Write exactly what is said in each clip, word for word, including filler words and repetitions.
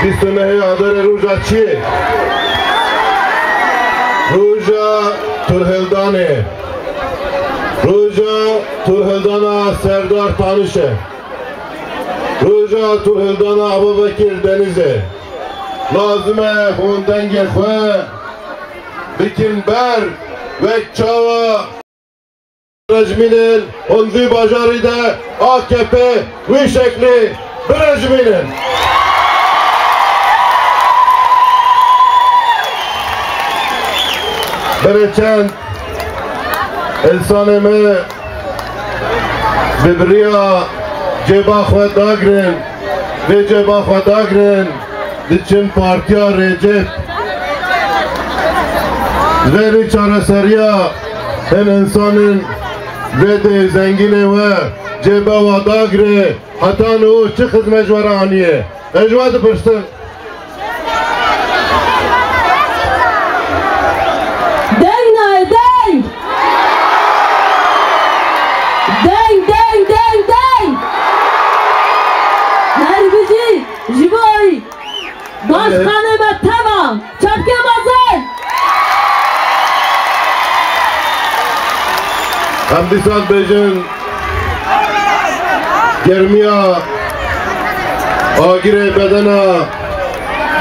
Bîst û nehê Adarê roja çi ye? Roja Turhildanê. Roja Turhildana Serdar Tanişe. Roja Turhildana Ebubekir Denizê. Lazim e hûn dengê xwe bikin ber, wek çawa birejmînin, hûn vî bajarî de A K P wî şeklî birejmînin. Berê çend însanê me bi biriya cêba xwe dagirin, vê cêba xwe dagirin, diçin partiya Recep. Verî çareseriya hin însanên vê dê zengînê we cêba we dagire, heta niho çi xizmet ji we re aniye? Ez ji we dipirsim. Deng nayê, deng! Deng, deng, deng, deng! Her bijî ji bo wî. Başkanê me teva, çepkê mezin! Em dîsa dibêjin, germiya agirê bedena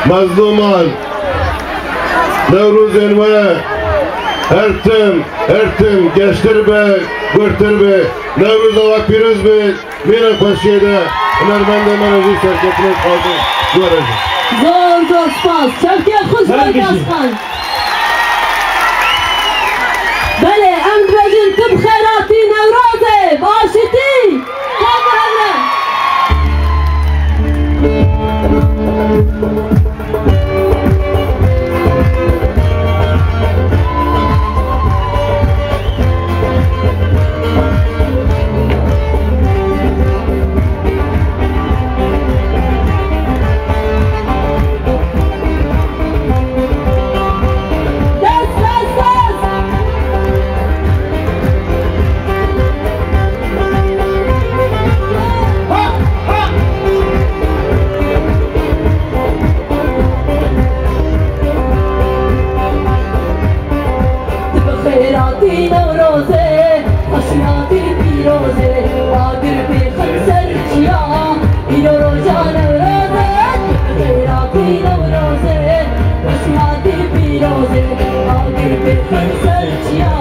mezlûman, Newrozên we her tim, her tim geştir be, gurtir be. Newroza we pîroz be. Mîna xweşiyê de hunermendê me re jî serkeftinê dixwazin. Ji we re jî. Zor zor spas. Çavkê xweş. Her bijî. Başkan. Belê, em dibêjin tu bi xêr hatî Newrozê, bi aşîtî. Ka bi hev re. Tu bi xêr hatî Newrozê, xweşî hatî pîrozê, agir pê xin ser çiya, îro roja Newrozê. Tu bi xêr hatî Newrozê, xweşî hatî pîrozê, agir pê xin ser çiya.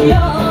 Ya